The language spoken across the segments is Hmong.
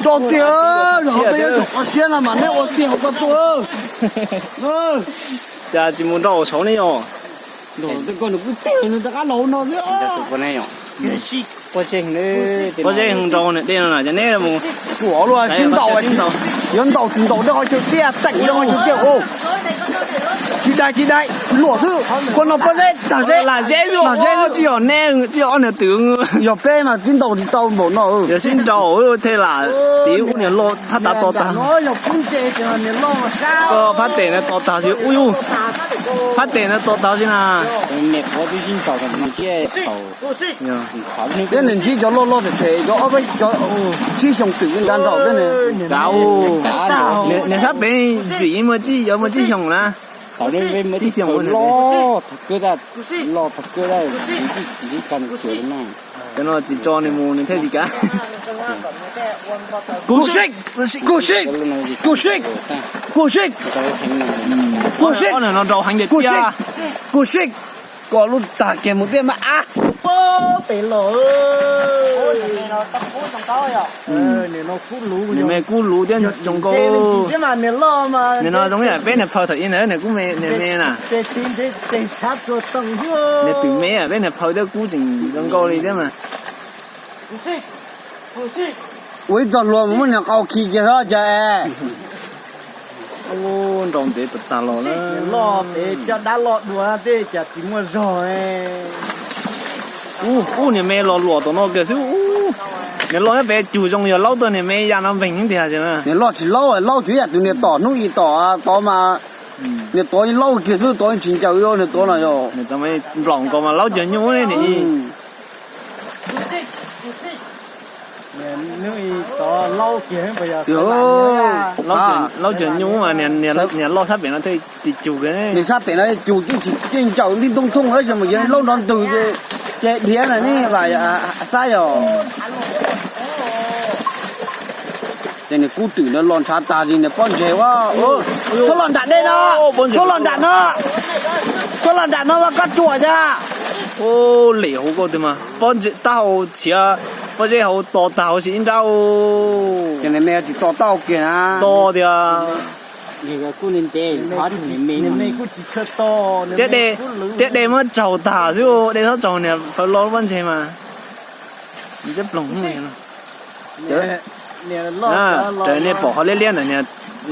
Rau tiag, los hauv peb yuav tsum qhov siab no mas neb ua tiag hauv ko tuaj. Cas tsis mus nrau saud ne yom? Pob zeb nrau dej no na, cov neb mus. Kuv luaj sib ntaus, yuav ntaus tsis ntaus dej qhov chaw tiaj, teem dej qhov chaw tiaj. Tsis dai tsis dai, luam xwb, kua no pob zeb tag zeb. Lam zeb, lam zeb xwb, tsis yog neb, tsis yog ob niag twm. Yog peb mas tib ntaus tsis tau npaum no. Yog sib nrau thiaj lam tiv ub niag loj phab tav to tag. Koj phab tes na to tag si ub yug. Phab tes na to tag si na. Thiab nws ntsib cov loj loj them them cov ob peb cov tsib xyoo twm nrau nraum thiab ne. Niag sab pem ntxim muaj tsib, yog muaj tsib xyoo na. Tsib xyoo loj, cov no tsis tso nws mus nws thiaj tsis kav. Kuv sib, kuv sib, kuv sib, kuv sib, kuv sib, kuv sib, kuv sib, kuv sib, kom lub tag kiag mus tiaj mas ab. Pem los. Niag me kub luv thiab zoo nkauj. Nim no zoo ib yam peb niag phaw thaum ub na, niag kub me, niag me na. Niag twm me peb niag phaw thiab kub tseem zoo nkauj li thiab mas. Ua ib txoj hlua mus muab niag qau khi kiag hlob cas es. Nrau ntev tas tas los na. Loj pem coj dab loj dua tej cas tsis muaj zog. Ub, niag me los luam tom no kiag xwb. Niag loj nyob pem cug zoo yog laub tuaj, niag me ya no npeeg tiag tiag. Niag loj tsis laub, laub tsuas yam tus niag tom hnub i tom tod mas. Niag tod laub kiag xwb, tod tsis ncaws niag tod no yog. Nplaum nkaus mas laub cog nyuj ne. Laub cog nyuj mas niag loj sab pem no thiaj cug kiag. Niag sab pem no cug tsis ncaws li ntoo thooj, tab sis mas yog laub nrov ntws ces dhia na ne, xab yog. Ces niag kub twm no los ntshav tag li niag pob ntseg ua. Txhob los nram dej no, txhob los nram no, txhob los nram no mas koj ruam cas. Lim hauv koj twg mas pob ntseg taub hau txhiav, pob zeb hauv to tag hauv si ib nrab. Ces niag me tsis to taub hau kiag na. To tiag. Thiab dej, thiab dej muab tsaug tag xwb, dej txhob tsaug niag phaw lo lub pob ntseg mas. Cov, raws nej pom qhov liab liab ntawm niag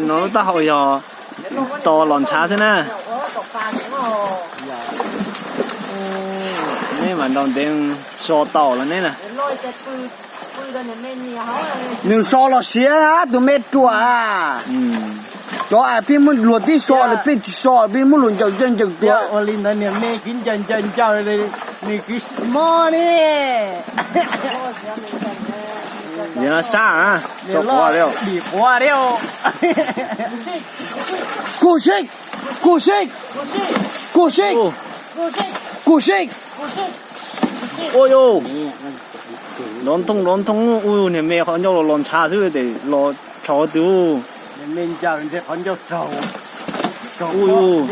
no lub taub hau yog to los ntshav xwb na. Neb mas nrau ntev so tau los neb na. Nws so los siav na tus me ruam. Cov peb muab luag tib so, peb tsis so, peb muab luag ncaws ncaws ncaws tuag. Ua li ntawd niag me kwv ncaws ncaws ncaws, nws kwv mob ne. Yog no sab, dim quav li. Kuv sib, kuv sib, kuv sib, kuv sib, kuv sib. Ua yus, nrov nthooj nrov nthooj, ua yus niag me qhov ncauj los los ntshav xwb tes los rhaub twg. Niag me ncaws ntshe qhov ncauj raug. Ua yus,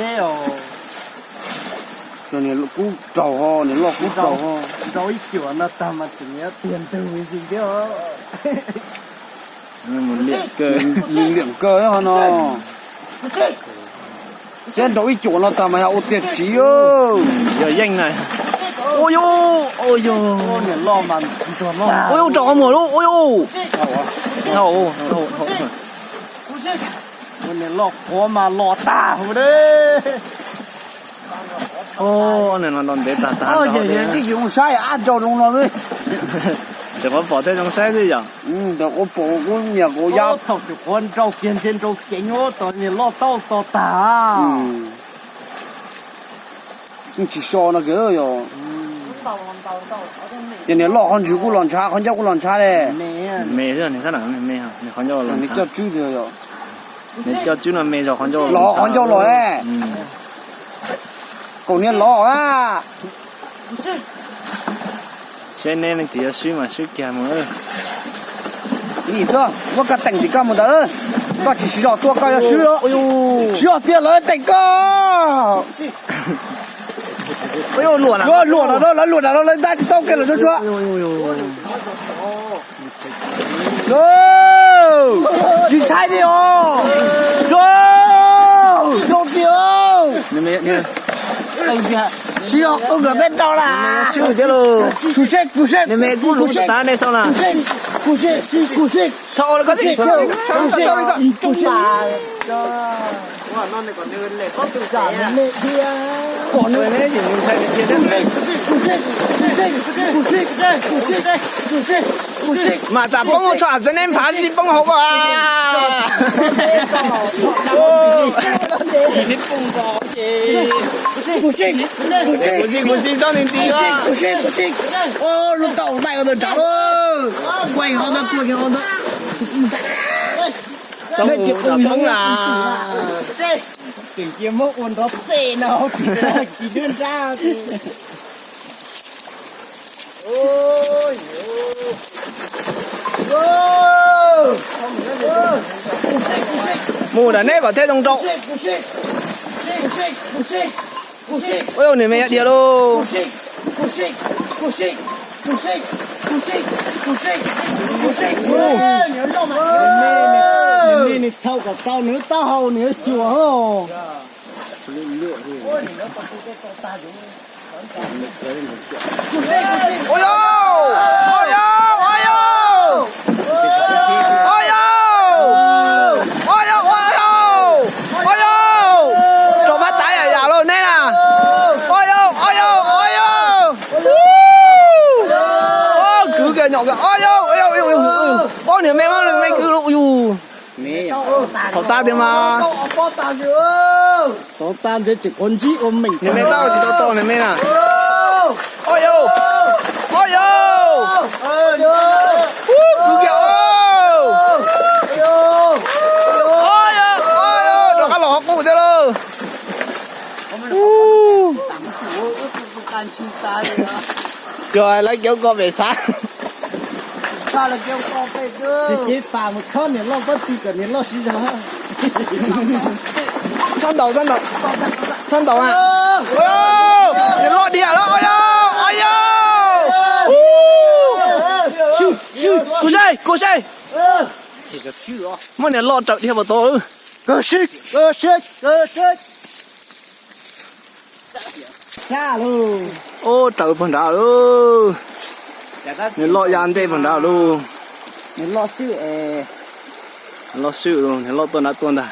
niag kub raug ho, niag loj kub raug ho. Nrau ib cuam no tag mas tseem tiag ntug ntsis thiab. Liam kawg ho no. Thiab nrau ib cuam no tag mas yog ua tiag tsiv. Yog yeej na. Ua yus, ua yus, ua yus raug qhov muag lub, ua yus. Ua niag loj qhuav mas los tag huv. Nws no nrau ntev tag tag. Tsis yus saib ab nrau zoo no. Tseem qhuav pom thiab zoo saib xwb yom. Tseem qhuav pom kuv nyiam kuv yab. Thaum tseem qhuav nrau kiag ntshe nrau ceev ua tom niag loj taub to tag. Tsis so no kiag yog. Ces niag loj qhov ntswg kuj los ntshav, qhov ncauj kuj los ntshav ne. Me xwb, niag sab nram me, niag qhov ncauj los ntshav. Coj tswb, niag coj tswb no me zog qhov ncauj los, qhov ncauj los ne. Kaum niag los a. Saib neb leej twg yuav swb mas swb kiag mus. Nim xwb, muab koj teem tim koj mus ntawd. Koj tsis siv zog tuaj koj yuav swb lawm. Siv zog tiag lawv teem koj. Luam no, lawv luam no, lawv ntab tsis tau kiag lawm tsuag tsuag. Tsis ntshai li os. Zoo tiag. Siv os, qw kom peb rau lawm. Kuv seb, kuv seb, kuv seb, kuv seb, kuv seb, kuv seb, kuv seb, kuv seb. Mas tsam poob tso, tsev neeg phav tsis poob hauv ko. Kuv si, kuv si tsob neeg ti. Lub tau dai ua nraud lawm. Kuaj ho ntawd, kuaj ho ntawd. Tsob mus tsob poob na. Tseem cia muab ua nrov txej no, kis dub ntsab. Mus nram neb kom thiaj zoo rau. Ua yog niag me dhia lauj. Nws thaum kom tau nws taub hau nws yuav xyuas hos. Ua yau, ua yau, ua yau, ua yau, ua yau, ua yau, rau pab tais yam yam los neb na. Ua yau, ua yau, ua yau. Kwv kiag nyom kiag, ua yau, ua yau, ua niag me mab lwg me kwv lub yus. Thaum tas tiag mas. Tau tas ntshe tseem quav ntsib ua meem. Niag me tau tsis tau tau niag me na. Ua yau, ua yau, kwv kiag. Ua yau, ua yau, rov qab los qhov qub thiab lauj. Yog lawv cov ko pem xav. Tsis cev pas mus khob niam loj pob tw kom niam loj siv zog. Txhob ntaus, txhob ntaus, txhob ntaus a. Niam loj diam lawm, au yau, au yau. Kuv saib, kuv saib. Muab niam loj raws dhia puas tau. Kawg sib, kawg sib, kawg sib. Ub, raws puag nrad lauj. Niam loj ya ntej puag nrad lauj. Niam loj swb es. Niam loj swb lauj, niam loj tuaj nrad tuaj ntag.